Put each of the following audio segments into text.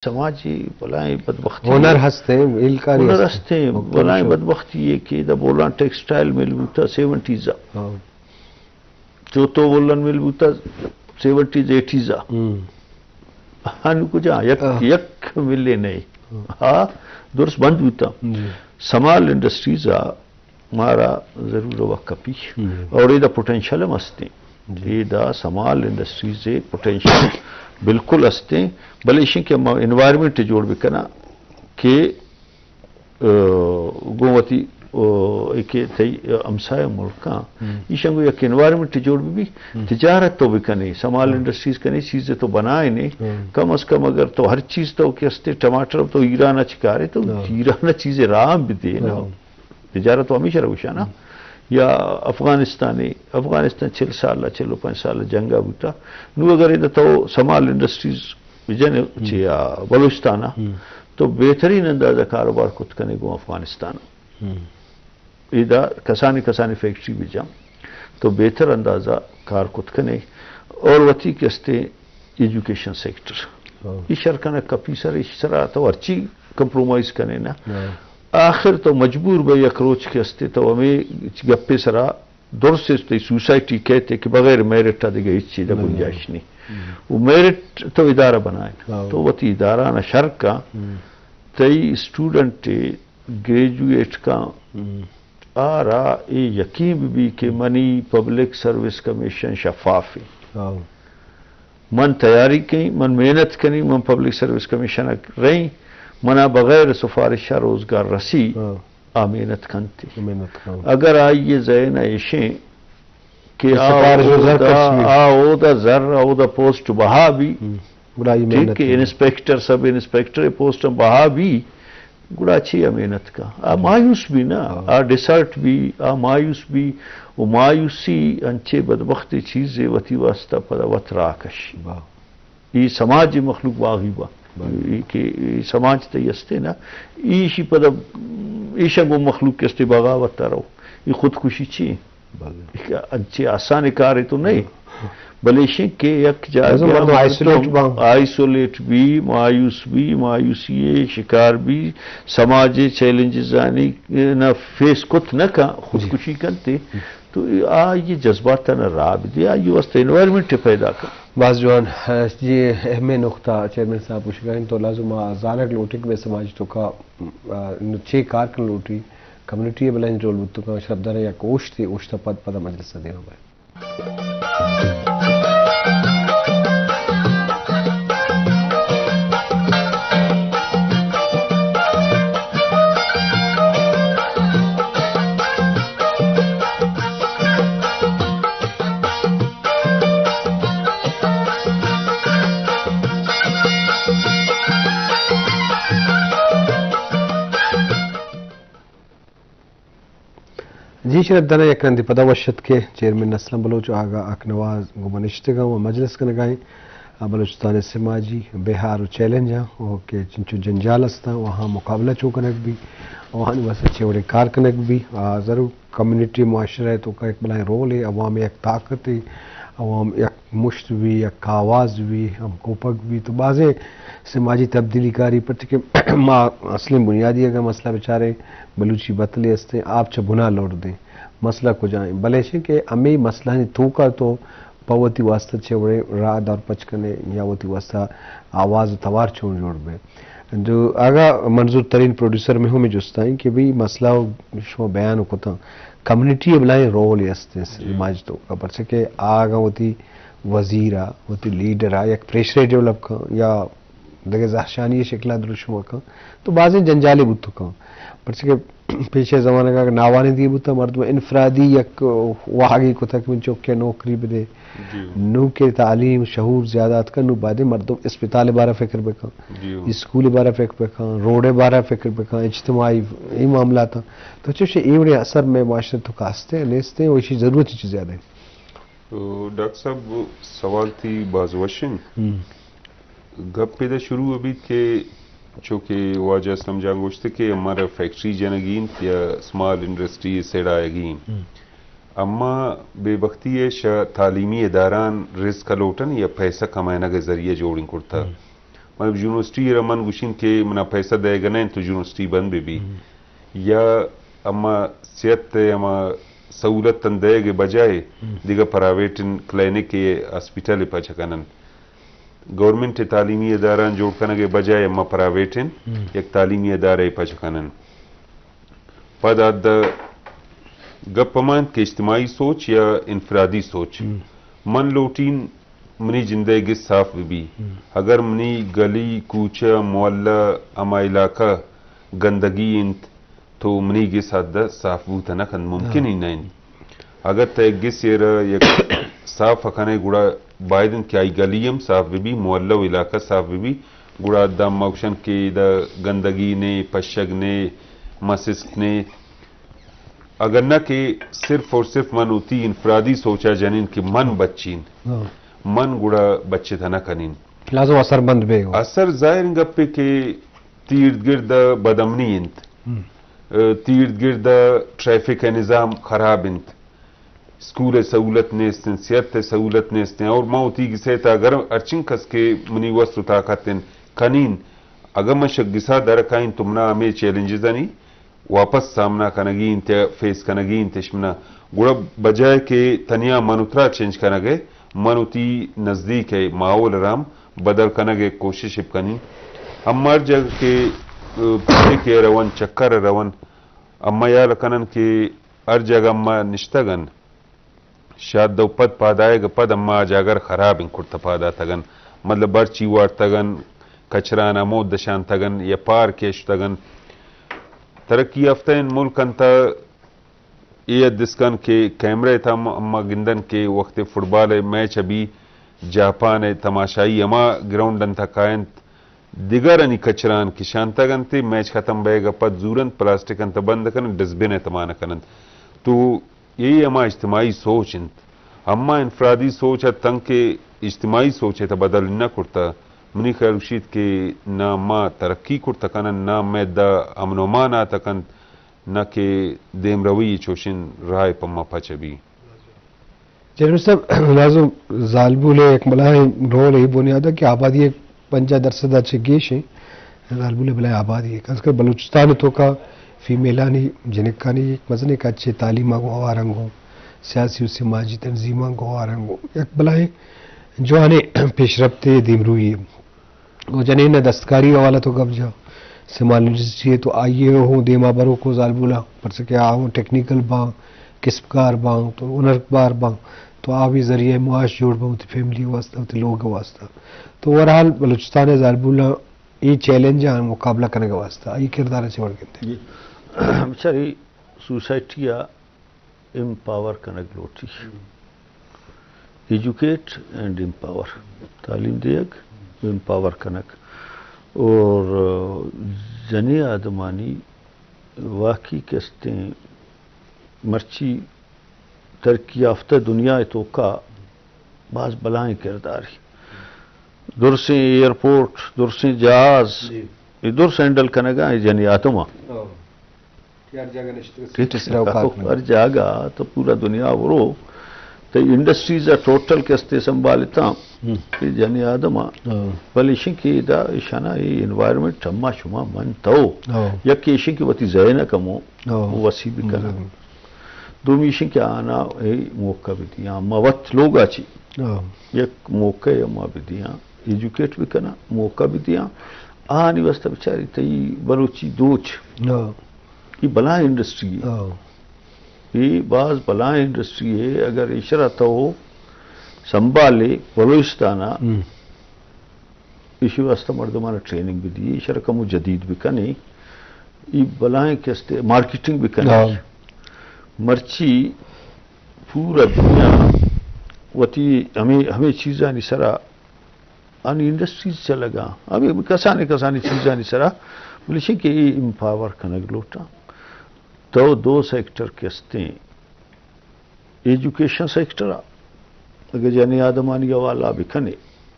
سماجی بلائیں بدبختی ہنر ہستیں، ہیلکاری ہنر ہستیں۔ ہستیں، بلائیں بدبختی ہے کہ دا بولان ٹیکسٹائل مل بوتا سیونٹیز آ۔ ہاں۔ چوتو وولن مل بوتا سیونٹیز، ایٹیز آ۔ ہم۔ ہنو کجا یک، ہاں۔ یک ملے نہیں۔ ہاں۔ ہاں، درست بند بوتا۔ جی۔ سمال انڈسٹریز آ مارا ضرور وقت کپی۔ ہم۔ اور ادا پوٹینشل ہم ہستیں۔ جی۔ ادا سمال انڈسٹریز پوٹینشل بالکل ہستیں، بلے ایشیں کہ ما انوائرمنٹ جوڑ بکنا کہ، آ، گوں وتی، آ، ایک تئی ہمسایہ ملکاں، ہم۔ ایشاں گوں یک انوائرمنٹ جوڑ بی، ہم۔ تجارت تو بکنے، سمال ہم۔ انڈسٹریز کنے، چیز تو بنائے نے، ہم۔ کم از کم اگر تو ہر چیز تو کہ ہستے، ٹماٹر تو ایران چکارے تو ہم۔ ایران چیز راہ بدے نا۔ ہم۔ تجارت تو ہمیشہ روشا نا۔ ہم۔ یا افغانستانی، افغانستان چل سال، چل و پنچ سال جنگا بوتا۔ نو اگر ادا تو سمال انڈسٹریز بجن ہم۔ چی آ بلوچستان آ، ہم۔ تو بہترین اندازہ کاروبار کت کنے گوں افغانستان۔ ہم۔ ادا کسانی کسانی فیکٹری بجن تو بہتر اندازہ کار کت کنے۔ اور وتی کہ استے ایجوکیشن سیکٹر۔ ہاں۔ ای شر کنگ کپی سر، ای سرا تو ہرچی کمپرومائز کنے نا۔ ہاں۔ آخر تو مجبور بے یک روچ کہ استے تو ہمیں گپے سرا درست تئی سوسائٹی کہتے کہ بغیر میرٹ آ دگہ ہچ چیز نہ، نہ۔ گنجائش نہیں۔ ہم۔ وہ میرٹ تو ادارہ بنائے۔ ہاں۔ تو وتی ادارہ نا شر کا، ہم۔ تئی اسٹوڈنٹ گریجویٹ کا، ہم۔ آرا اے یقین بہ بی کہ منی پبلک سروس کمیشن شفاف ایں۔ ہاں۔ من تیاری کئیں، من محنت کنیں، من پبلک سروس کمیشن ء رئیں، منا بغیر سفارش ء روزگار رسی، ہاں۔ آ محنت کنت۔ محنت کنت۔ اگر آئی ء ذہن ء ایشیں کہ کہ آ سفارش ء زر اودا، کش بی۔ آ اودا زر، اودا پوسٹ بہا بی، ہم۔ گڑا آئی ٹھیک محنت ہے، کنت۔ انسپکٹر، سب انسپکٹر پوسٹ بہا بی، گڑا چی آ محنت کا؟ آ مایوس بی نا، ہاں۔ آ ڈسہرٹ بی، آ مایوس بی، و مایوسی انچے بدبختی چیزے وتی واسطہ پدا وت راہ کشی۔ واہ۔ ای سماج مخلوق باغی با۔ بلے۔ ای کہ ای سماج تئی استے نا، ایشی پدا ایشاں گوں مخلوق کہ استے بغاوت ء رو۔ ای خودکشی چی؟ بلے۔ انچے آسان کارے تو نہیں۔ بلے ایشیں کہ یک جاگہ بازو مردم مردم آئسولیٹ باں۔ آئسولیٹ بی، مایوس بی، مایوسی شکار بی، سماجی چیلنجز آنی نہ فیس کت نہ کن، خودکشی کنتے۔ تو آئی جذبات نہ راہ بدے، آئی واسطہ انوائرمنٹ پیدا کن۔ باز جوان، جی، اہمیں نقطہ چیئرمین صاحب گوشگا انت، تو لازم آ زانگ لوٹی کہ بے سماج تو کا، آ، چے کار کن لوٹی، کمیونٹی بلائیں رول بوت کن، شرفدار یک اوشتے، اوشتا پد پدا مجلس دیما بے۔ جی شرف دانا یک رندی پدا وش اتکے چیئرمین اسلم بلوچ آگا حق نواز گوں ما نشتگاں و مجلس کنگائیں۔ آ بلوچستان سماجی بہار و چیلنج آں و کہ چنچو جنجال استاں و ہاں مقابلہ چو کنگ بی و ہاں واسطہ چے وڑیں کار کنگ بی۔ آ ضرور کمیونٹی معاشرہ تو کا یک بلائیں رول ہے، عوام یک طاقت ہے، عوام یک مشت بی، یک آواز بی، ہم کوپگ بی، تو بازیں سماجی تبدیلی کاری، پرچہ کہ ما اصلیں بنیادی اگر مسئلہ بچاریں، بلوچی بتلے استیں، آپ چہ بنا لوٹ دیں، مسئلہ کجا ایں؟ بلے ایشیں کہ ہمے مسئلہانی توکا تو پہ وتی واسطہ چہ وڑیں راہ دور پچ کنے یا وتی واسطہ آواز و توار چون جوڑ بے۔ جو آگا منظور ترین پروڈیوسر میں ہمیں جستا ایں کہ بھئی مسئلہ شما بیان کتاں، کمیونٹی بلائیں رول است سماج تو کا، پرچہ کہ آگا وتی وزیر آ، وتی لیڈر آ، یک پریشرے ڈیولپ کن یا دگہ زہرشانی شکل ء دروشم کن تو بازیں جنجالے بوت کن۔ پرچہ کہ پیش ء زمانگ ء ناوانندگی بوت، مردم انفرادی یک واہگے کتگ کہ من چکے نوکری بدے۔ جی۔ نوں کہ تعلیم شعور زیادہ اتکن، نوں بائدیں مردم اسپتال بارہ فکر بکن، جی۔ اسکول بارہ فکر بکن، روڈ بارہ فکر بکن، اجتماعی اے معاملات۔ تو چوش اے وڑیں اثر میں معاشرے تو کاستے نیستے و ایشی ضرورت چیز زیادہ ہے۔ تو ڈاکٹر صاحب، سوال تئی باز وش انت۔ ہم۔ گپ ادا شروع بیت کہ چونکہ واجہ اسلم جان گوشت کہ ہمارا فیکٹری جنگی انت یا اسمال انڈسٹری سیڑایگی انت۔ ہم۔ اما بے بختی ء شہ تعلیمی اداران رزق لوٹن یا پیسہ کمائنگ ء ذریعہ جوڑیں کرتا۔ ہم۔ مطلب، یونیورسٹی ءَ را من گوشین کہ منا پیسہ دئیگ ءَ نہ انت تو یونیورسٹی بند بہ بی۔ ہم۔ یا اما صحت ءِ اما سہولت ان دئیگ ءِ بجائے ہم۔ دگہ پرائیویٹ ان کلینک ءِ ہاسپٹل ءِ پچ کنن۔ گورنمنٹ ءِ تعلیمی ادارہ جوڑ کنگ ءِ بجائے اما پرائیویٹ ان ہم۔ یک تعلیمی ادارہ ءِ پچ کنن۔ پد آ د-، گپ ہما انت کہ اجتماعی سوچ یا انفرادی سوچ۔ ہم۔ من لوٹین منی جندئے گس صاف بہ بی۔ ہم۔ اگر منی گلی، کوچہ، محلہ، ہما علاقہ گندگی انت، تو منی گس آ د-، صاف بوت نہ کنت، ممکن ہی ہاں۔ نہ انت۔ اگر تئے گس ءَ را یک صاف کنئے گڑا باید انت کہ آئی گلی ہم صاف بہ بی، محلہ و علاقہ صاف بہ بی، گڑا دا ما گوشن کہ دا گندگی نے، پشگ نے، مسست نے۔ اگر نہ کہ صرف اور صرف من وتی انفرادی سوچا جنین کہ من ہاں۔ بچین، ہاں۔ من گڑا بچت نہ کنین۔ لازم اثر مند بے۔ اثر ظاہر گپے کہ تی ارد گرد بدامنی انت۔ ہم۔ تی ارد گرد ٹریفک ءِ نظام خراب انت، اسکول ءِ سہولت نیست انت، صحت ءِ سہولت نیست انت، اور ما وتی گس ءِ تہا اگر ہرچنگ کس کہ منی وس و طاقت انت کنین، اگاں من شہ گس ءَ در کائین تو منا ہمے چیلنجزانی واپس سامنا کنگی انت یا فیس کنگی انت اش منا، گڑا بجائے کہ تنیا من و ترا چینج کنگ ءَ، من وتی نزدیک ءِ ماحول ءَ را ہم بدل کنگ ءِ کوشش بکنین۔ ہم ہر جاگہ کہ، ءَ، پکنک ءَ رون، چکر ءَ رون، اما ہیال کنن کہ ہر جاگہ اما نشتگن، شاید دو پد پاد آیگ ءَ پد اما آ جاگہ ءَ خراب انت کرتہ پاد آتگن، مطلب ہرچی وارتگن، کچران ہمود دشانتگن یا پارک ءَ شتگن۔ ترقی یافتہ ان ملک انت، اے حد اسکان کہ کیمرہ ءِ تہا ہم اما گندن کہ وقت فٹبال ءِ میچ ءَ بی جاپان ءِ تماشائی ہما گراؤنڈ انت کاینت، دگرانی کچران کشانتگ انت، میچ ختم بئیگ ءَ پد زورنت، پلاسٹک انت بند کننت، ڈسٹبن ءِ تما نہ کننت۔ تو اے ہما اجتماعی سوچ انت۔ ہما انفرادی سوچ ءَ تنکہ اجتماعی سوچ ءِ تہ بدل نہ کرتہ، منی خیال گوشیت کہ نہ ما ترقی کرتہ کنن، نہ مئے دا امن و امان آتہ کنت، نہ کہ دیمروی چوشیں راہ ءِ پہ ما پچ بی۔ چیئرمین صاحب، لازم زالبول ءِ یک بلاہیں رول ءِ بنیاد ءَ کہ آبادی ءِ پنجاہ درسد ءَ چہ گیش ایں۔ زالبول ءِ بلاہیں آبادی ءِ، خاص کر بلوچستان ءِ توکا فیمیلانی، جنکانی یک مزنیں کچے تعلیم ءَ گوں، ہوار آں گوں، سیاسی و سماجی تنظیماں گوں، ہوار آں گوں، یک بلاہیں جوانیں پیشرفت ءِ دیمروئی ءِ۔ و جنین ءِ دستکاری حوالہ تو گپ جا، سمال انڈسٹری ءِ تو آئی ءَ ہوں دیما بروک و زالبولاں، پرچہ کہ آ ہوں ٹیکنیکل باں، کسبکار باں، تو ہنربار باں، تو آ بھی ذریعہ معاش جوڑ باں وتی فیملی ءِ واسطہ، وتی لوگ ءِ واسطہ۔ تو اوورآل بلوچستان ءِ زالبولاں اے چیلنج ءِ مقابلہ کنگ ءِ واسطہ آئی کردار ءَ چہ وڑ گندے؟ جی۔ بچاری سوسائٹی ءَ ایمپاور کنگ لوٹی۔ ایجوکیٹ اینڈ ایمپاور، تعلیم دیگ، ایمپاور کنگ۔ اور جنی آدمانی واقعی کستیں مرچی ترقی یافتہ دنیا ءِ توکا باز بلاہیں کرداری۔ درسیں ایئرپورٹ، درسیں جہاز، جی۔ اے درس ہینڈل کنگا اے جنی آدم ءَ۔ او۔ کہ ہر جاگہ نشتگ ٹھیک ہے، ہر جاگہ تو پورا دنیا برو، تو انڈسٹریز ءَ ٹوٹل کستے سنبھالتا ہم۔ کہ جنی آدم ءَ۔ او۔ بلے ایشیں کہ ادا ایشانا اے انوائرمنٹ ہما شما من تو۔ او۔ یک ایشیں کہ وتی ذہن ءَ کمو او۔ وسیع بکناں۔ دومی ایشیں کہ آنا اے موقع بدیاں، ما وت لوگا چی۔ او۔ یک موقع ما بدیاں، ایجوکیٹ بکناں، موقع بدیاں۔ آنی واسطہ بچاری تئی بلوچی دوچ۔ او۔ اے بلاہیں انڈسٹری ہے۔ او۔ اے باز بلاہیں انڈسٹری ہے، اگر ایشرا تو سنبھالے بلوچستانا، ہم۔ ایشی واسطہ مردمانا ٹریننگ بدی، ایشرا کمو جدید بکنے، اے بلاہیں کستے مارکیٹنگ بکنے۔ ہاں۔ مرچی پورا دنیا وتی ہمے، ہمے چیزانی سرا آنی انڈسٹریز چلگا، ہمے کسانیں کسانیں چیزانی سرا، بلے چی کہ اے ایمپاور کنگ لوٹاں۔ تو دو سیکٹر کستیں، ایجوکیشن سیکٹر ءَ اگہ جنی آدمانی حوالہ بکنے،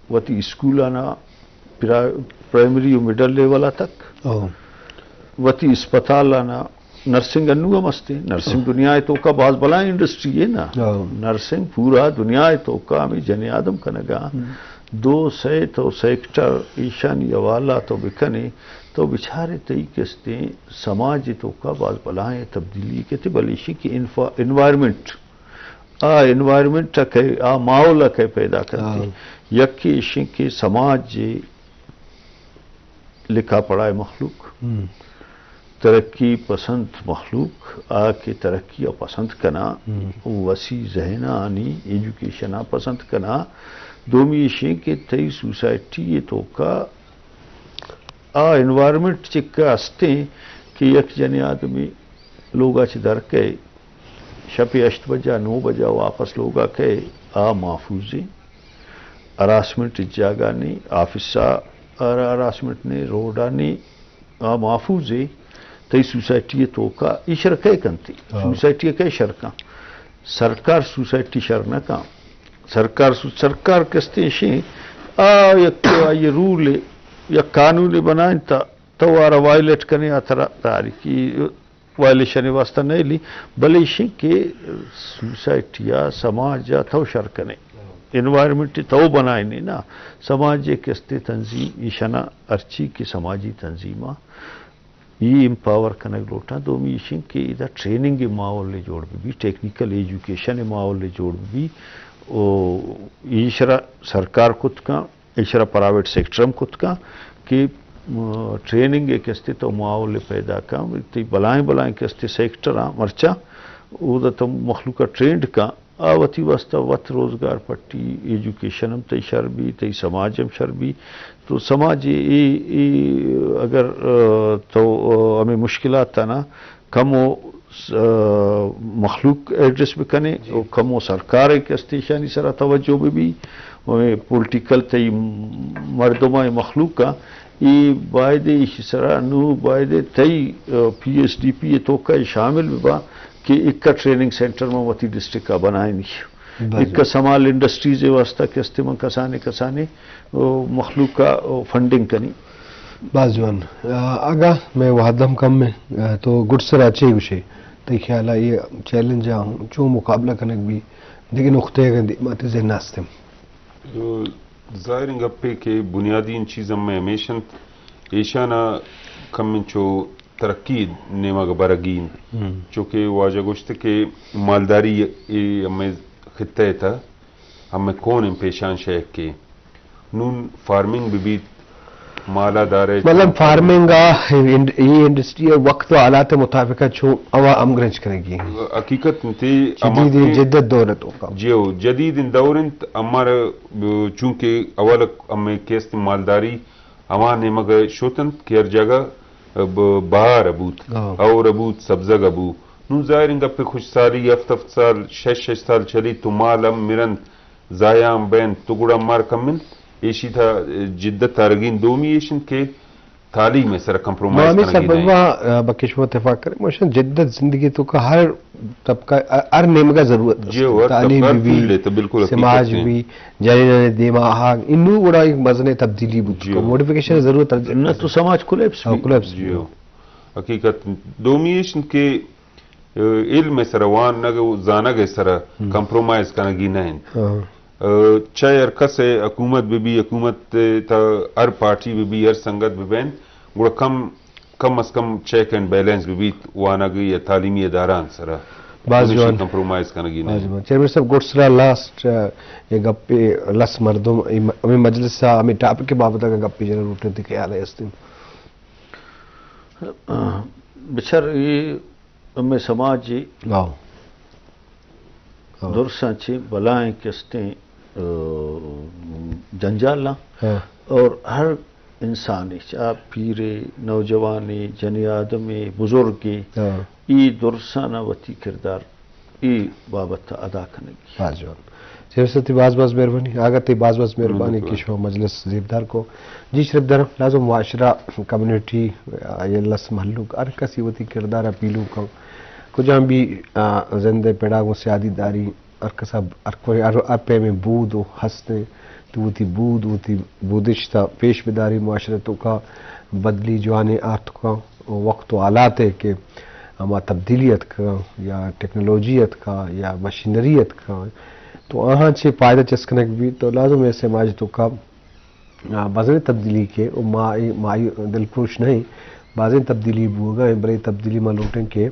وتی اسکولانا پرا-، پرائمری و مڈل لیول ءَ تک، او۔ وتی اسپتالانا نرسنگ انو ہم ہستے، نرسنگ او۔ دنیا ءِ توکا باز بلاہیں انڈسٹری ہے نا۔ او۔ نرسنگ پورا دنیا ءِ توکا ہمیں جنی آدم کنگا۔ ہم۔ دو سئے تو سیکٹر ایشانی حوالہ تو بکنے، تو بچارے تئی کستیں سماج توکا باز بلاہیں تبدیلی کتے، بلے ایشی کہ انفا-، انوائرمنٹ، آ انوائرمنٹ ء کئے، آ ماحول ء کئے پیدا کنتے۔ ہاں۔ یکے ایشیں کہ سماج لکھا پڑھائے مخلوق، ہم۔ ترقی پسند مخلوق، آ کہ ترقی ء پسند کنا، ہم۔ وسیع ذہنانی ایجوکیشن ء پسند کنا۔ دومی ایشیں کہ تئی سوسائٹی ء توکا آ انوائرمنٹ چکا ہستیں کہ یک جنے آدمی لوگا چہ در کئے، شپے ہشت بجا، نو بجا واپس لوگا کئے، آ محفوظیں۔ ہراسمنٹ ہچ جاگہ نی، آفسا ہراسمنٹ نی، روڈا نی، آ محفوظیں۔ تئی سوسائٹی ء توکا ایشرا کئے کنتی؟ ہاں۔ سوسائٹی ء کئے شر کن؟ سرکار سوسائٹی شر نہ کن۔ سرکار سو-، سرکار کستے شیں، آ یک آئی رول یک قانون بنائیں تا تو آرا وائلیٹ کنے آ ترا تاریخی وائلیشن واسطہ نہ لی، بلے ایشیں کہ سوسائٹی ء سماج ء تو شر کنے، انوائرمنٹ تو بنائینے نا، سماج ء کستے تنظیم ایشنا ہرچی کہ سماجی تنظیم ء ای امپاور کنگ لوٹاں۔ دومی ایشیں کہ ادا ٹریننگ ماحول جوڑ بی، ٹیکنیکل ایجوکیشن ماحول جوڑ بی، او ایشرا سرکار کت کن، ایشرا پرائیویٹ سیکٹر ہم کت کن کہ، م، ٹریننگ ء کستے تو ماحول پیدا کن، تئی بلائیں بلائیں کستے سیکٹر آں مرچاں، اودا تو مخلوق ء ٹرینڈ کن، آ وتی واسطہ وت روزگار پٹی، ایجوکیشن ہم تئی شر بی، تئی سماج ہم شر بی۔ تو سماج ء اے، اے اگر، آ، تو، آ، ہمیں مشکلات آنا کمو س-، آ، مخلوق ایڈریس بکنے، جی۔ و کمو سرکار ء کستے ایشانی سرا توجہ بہ بی، و ہمیں پولیٹیکل تئی مردماں، مخلوق ء اے باید ایشی سرا نو باید تئی، آ، پی ایس ڈی پی ء توکا شامل ببا کہ اکا ٹریننگ سینٹر ما وتی ڈسٹرکٹ ء بنائینی۔ بلے۔ اکا سمال انڈسٹریز ء واسطہ کستے من کسانے کسانے، آ، مخلوق ء فنڈنگ کنی۔ باز جوان۔ آ، اگاں مئے وھد ہم کم ایں، آ، تو گڈسرا چے گوشے؟ تئی خیال ء اے چیلنج ء چوں مقابلہ کنگ بی؟ دگہ نقطہ اگاں دیما تئی ذہن ء است انت؟ تو ظاہریں گپے کہ بنیادی چیز ہمیں ہمیش انت، ایشانا کم انچو ترقی نیمگ برگی انت۔ ہم۔ چونکہ واجہ گوشت کہ مالداری اے ہمیں خطہ ء تہ ہمے کون انت پیشان شہ کہ نون فارمنگ بہ بیت، مالا دارے مطلب چون فارمنگ آ انڈ-، یہ انڈسٹری ہے، وقت و حالات مطابق ہے، چون اوا ہم گرنچ کرے گی۔ حقیقت انت، جدید ہما جدت دور ہے تو کا۔ جی ہو، جدید ان دور انت، ہمارا، چونکہ اول ہمیں کیست مالداری ہما نیمگ شوت انت کہ ہر جگہ ب-، بہار بوت، ہاں۔ اور بوت، سبزگ بو۔ نون ظاہر انت گپ خوش سالی، ہفت ہفت سال، شش شش سال چلی تو مال ہم مرند، ضائع ہم بین تو گڑا مار کم انت۔ ایشی تھا جدت تارگین دومی ایش انت کہ تعلیم سر کمپرومائز مامی کنگی صاحب، نہیں۔ ما، آ، بکش ما اتفاق کریں، ماشاءاللہ جدت زندگی تو کا ہر طبقہ، ہر، ہر نیمگا ضرورت است۔ جی، ہو، ہر تعلیم طبقہ بھی، فیلڈ ہے، تو بالکل سماج حقیقت ہے۔ بھی، جنینانی دیما آہاں، انو گڑا ایک مزن تبدیلی بود۔ جی، ہو۔ موڈیفکیشن ضرورت ہے۔ نہ تو سماج کولیپس ہاں، بھی۔ کولیپس جی، بھی۔ ہو۔ حقیقت دومی ایش انت کہ، آ، علم سر وانگ و زانگ سر ہم۔ کمپرومائز کنگی نہ انت۔ ہاں۔ آ، چاہے ہر کس حکومت بہ بی، حکومت تا ہر پارٹی بہ بی، ہر سنگت بہ بین، گڑا کم کم از کم چیک اینڈ بیلنس بہ بیت وانگی یا تعلیمی ادارہان سرا۔ باز جوان۔ کمپرومائز کنگی باز نہیں۔ جوان۔ چیئرمین صاحب، گڈسرا لاسٹ، آ، یہ گپے لس مردم، ہمیں مجلس سا، ہمیں ٹاپک کے بابت اگر گپے جنر اٹھنے تھے، خیال ہے استیم؟ بچار یہ ہمیں سماج جی۔ آؤ۔ ہاں۔ درساں چہ بلائیں کستیں، آ، جنجالاں ہاں۔ اور ہر انسانے، چاہے پیرے، نوجوانے، جنی آدمے، بزرگے، ہاں۔ ای درسانا وتی کردار ای بابت ادا کنگی۔ باز جوان۔ چیئرمین صاحب، تئی باز باز مہربانی۔ آگا تئی باز باز مہربانی بالکل۔ کہ شما مجلس زیبدار کو۔ جی شریف درم، لازم معاشرہ، کمیونٹی، آ، یہ لس مہلوک، ہر کسی وتی کردار پیلو کن۔ کجام بھی، آ، زندے پڑا گوں سیادی داری، ہر کسا، ہر کوئی، ہر، ہر پیمیں بود و ہستیں، تو وتی بود، وتی بودشتا پیش بداری، معاشرہ توکا بدلی جوانیں آرتکا۔ وقت و حالات ہے کہ ہما تبدیلی اتکا یا ٹیکنالوجی اتکا یا مشینری اتکا، تو آہاں چہ فائدہ چست کنگ بیت، تو لازم ایسے ماج تو کا آ، بازیں تبدیلی کہ او ما، ما دلپروش نہ ایں، بازیں تبدیلی بوگا ایں، بلے تبدیلی ما لوٹیں کہ